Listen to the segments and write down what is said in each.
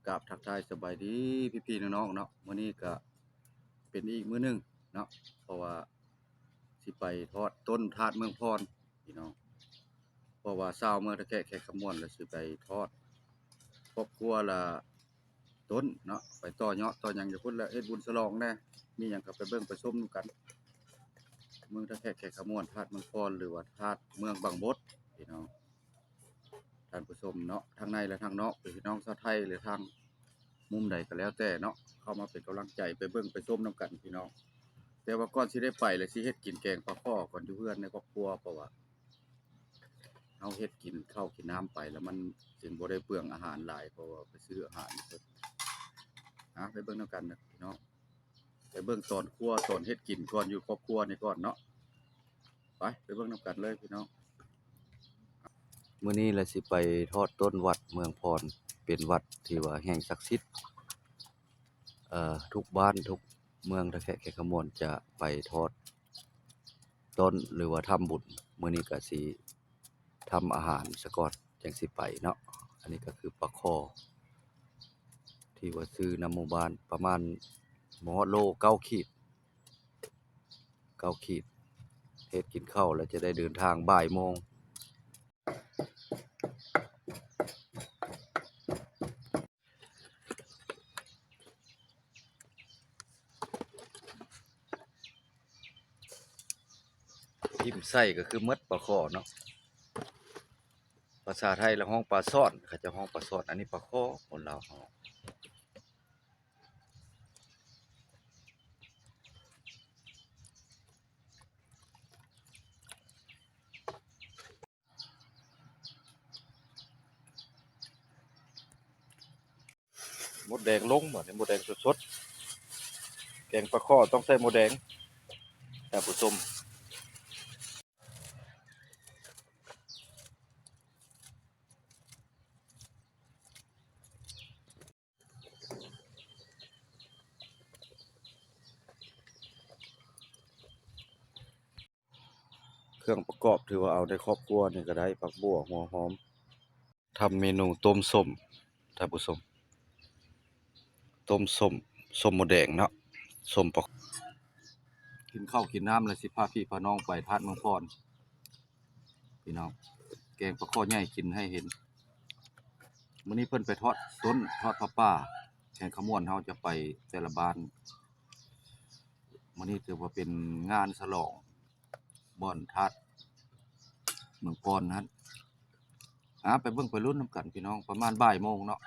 ກາບທັກທາຍສະບາຍດີພີ່ໆນ້ອງໆເນາະ. ມື້ນີ້ກະເປັນອີກມື້ໜຶ່ງເນາະ ເພາະວ່າຊິໄປທອດຕົ້ນທາດເມືອງພອນພີ່ນ້ອງ ເພາະວ່າຊາວເມືອງທ່າແຂກແຂກຄຳມ່ວນລະຊິໄປທອດຄອບຄົວລະ ຕົ້ນເນາະ ໄປຕໍ່ເຍາະຕໍ່ຫຍັງຢູ່ພຸ້ນແຫຼະ ເຮັດບຸນສະຫຼອງແດ່ ມີຫຍັງກໍໄປເບິ່ງໄປຊົມນຳກັນ. ເມືອງທ່າແຂກແຂກຄຳມ່ວນ ທາດເມືອງພອນ ຫຼືວ່າທາດເມືອງບັງບົດ ພີ່ນ້ອງທ່ານຜູ້ຊົມເນາະ ທັງໃນ ແລະ ທາງນອກ ພີ່ນ້ອງຊາວໄທ ຫຼື ທາງມຸມໃດກໍແລ້ວແຕ່ເນາະ ເຂົ້າມາເປັນກຳລັງໃຈ ໄປເບິ່ງໄປຊົມນຳກັນພີ່ນ້ອງ. ແຕ່ວ່າກ່ອນຊິໄດ້ໄປ ແລະ ຊິເຮັດກິນແກງປາຄໍ່ກ່ອນ ຢູ່ເຮືອນໃນຄອບຄົວ ເພາະວ່າ ເຮົາເຮັດກິນເຂົ້າກິນນ້ຳໄປ ແລ້ວມັນຈຶ່ງບໍ່ໄດ້ເປືອງອາຫານຫຼາຍ ເພາະວ່າໄປຊື້ອາຫານເພິ່ນ. ອາ ໄປເບິ່ງນຳກັນນະພີ່ນ້ອງ ໄປເບິ່ງຕອນຄົວ ຕອນເຮັດກິນກ່ອນ ຢູ່ຄອບຄົວນີ້ກ່ອນເນາະ. ໄປ ໄປເບິ່ງນຳກັນເລີຍພີ່ນ້ອງ. ມື້ນີ້ລະຊິໄປທອດຕົ້ນວັດເມືອງພອນ ເປັນວັດທີ່ວ່າແຫ່ງສັກສິດ ເອີ ທຸກບ້ານທຸກເມືອງ ຖ້າແຂກ ແຂກຂະມວນຈະໄປທອດ ຕົ້ນ ຫຼືວ່າທຳບຸນ. ມື້ນີ້ກະຊິທຳອາຫານສາກ່ອນ ຈັ່ງຊິໄປເນາະ. ອັນນີ້ກະຄືປາຄໍ່ ທີ່ວ່າຊື້ນຳໝູ່ບ້ານ ປະມານບໍ່ຮອດໂລ ເກົ້າຂີດ ເກົ້າຂີດ ເຮັດກິນເຂົ້າ ແລ້ວຈະໄດ້ເດີນທາງບ່າຍໂມງ. ຖິ້ມໄສ້ກໍຄືໝົດປາຄໍ່ເນາະ. ພາສາໄທລະຮ້ອງປາຊ່ອນ ເຂົາເຈົ້າຮ້ອງປາຊ່ອນ ອັນນີ້ປາຄໍ່ ຄົນລາວເຮົາ. ມົດແດງລົງ ບາດນີ້ມົດແດງສົດໆ ແກງປາຄໍ່ຕ້ອງໃສ່ມົດແດງ ທ່ານຜູ້ຊົມ. ເຄື່ອງປະກອບຖືວ່າເອົາໃນຄອບຄົວນີ້ກໍໄດ້ ຜັກບົ່ວ ຫົວຫອມ. ທຳເມນູຕົ້ມສົ້ມ ທ່ານຜູ້ຊົມ ຕົ້ມສົ້ມ ສົ້ມມົດແດງເນາະ ສົ້ມປະ ກິນເຂົ້າກິນນ້ຳແລ້ວ ຊິພາພີ່ພານ້ອງໄປທາດເມືອງພອນ ພີ່ນ້ອງ. ແກງປາຄໍ່ໃຫຍ່ກິນໃຫ້ເຫັນ. ມື້ນີ້ເພິ່ນໄປທອດຕົ້ນ ທອດຜ້າປ່າ ແຂກຂະມວນເຮົາຈະໄປແຕ່ລະບ້ານ. ມື້ນີ້ຖືວ່າເປັນງານສະຫຼອງ ບ່ອນທາດເມືອງພອນຫັ້ນ. ອາ ໄປເບິ່ງໄປລຸ້ນນຳກັນພີ່ນ້ອງ ປະມານບ່າຍໂມງເນາະ.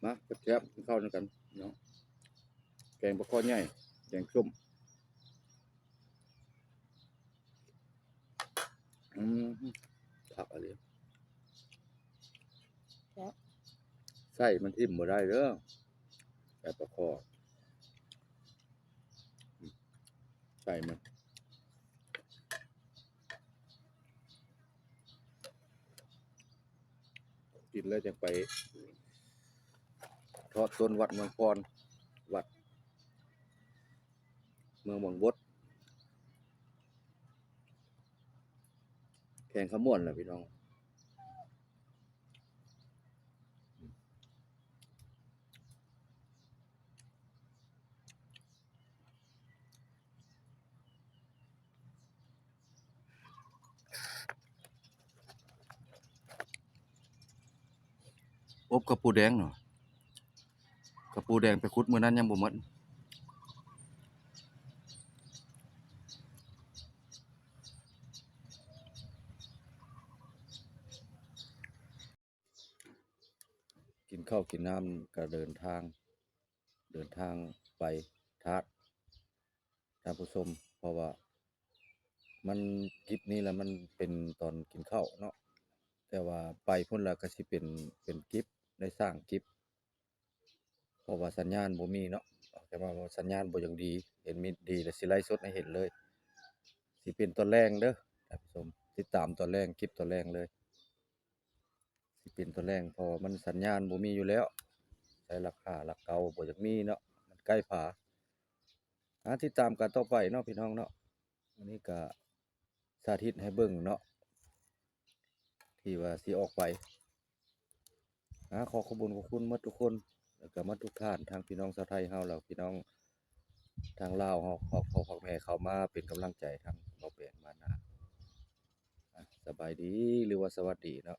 ມາແຊບໆ ກິນເຂົ້ານຳກັນເນາະ ແກງປາຄໍ່ໃຫຍ່ ແກງສົ້ມ. ອືມ ຄັກອີ່ຫຼີ ແຊບ ໄສ້ມັນຖິ້ມບໍ່ໄດ້ເດີ ໄສ້ປາຄໍ່ ອືມ ໄສ້ມັນ. ກິນແລ້ວຈັ່ງໄປທອດຕົ້ນວັດເມືອງພອນ ວັດເມືອງບັງບົດ ແຂວງຄຳມ່ວນລະພີ່ນ້ອງ. ອົບກະປູແດງເນາະ ກະປູແດງໄປຂຸດມື້ນັ້ນຍັງບໍ່ໝົດ. ກິນເຂົ້າກິນນ້ຳກະເດີນທາງ ເດີນທາງໄປທາດ ທ່ານຜູ້ຊົມ ເພາະວ່າມັນ ຄລິບນີ້ລະມັນເປັນຕອນກິນເຂົ້າເນາະ ແຕ່ວ່າໄປພຸ້ນລະກະຊິເປັນ ເປັນຄລິບ ໄດ້ສ້າງຄລິບ ເພາະວ່າສັນຍານບໍ່ມີເນາະ ແຕ່ວ່າສັນຍານບໍ່ຢ່າງດີ ເຫັນມີດີລະຊິໄລຟ໌ສົດໃຫ້ເຫັນເລີຍ ຊິເປັນຕອນແລງເດີ ທ່ານຜູ້ຊົມ ຕິດຕາມຕອນແລງ ຄລິບຕອນແລງເລີຍ ຊິເປັນຕອນແລງ ເພາະວ່າມັນສັນຍານບໍ່ມີຢູ່ແລ້ວ ໃຊ້ຫຼັກຫ້າຫຼັກເກົ້າບໍ່ຢາກມີເນາະ ມັນໃກ້ຜາ. ອ່າ ຕິດຕາມກັນຕໍ່ໄປເນາະ ພີ່ນ້ອງເນາະ. ອັນນີ້ກະສາທິດໃຫ້ເບິ່ງເນາະ ທີ່ວ່າຊິອອກໄປ. ອ່າ ຂໍຂອບບຸນຂອບຄຸນໝົດທຸກຄົນ ແລ້ວກະໝົດທຸກທ່ານ ທັງພີ່ນ້ອງຊາວໄທເຮົາ ແລ້ວພີ່ນ້ອງທາງລາວເຮົາ ຂອບ ຂອບ ຂອບແມ່ເຂົ້າມາເປັນກຳລັງໃຈທາງເບົາແປນມານາ. ອ່າ ສະບາຍດີ ຫຼືວ່າສະຫວັດດີເນາະ.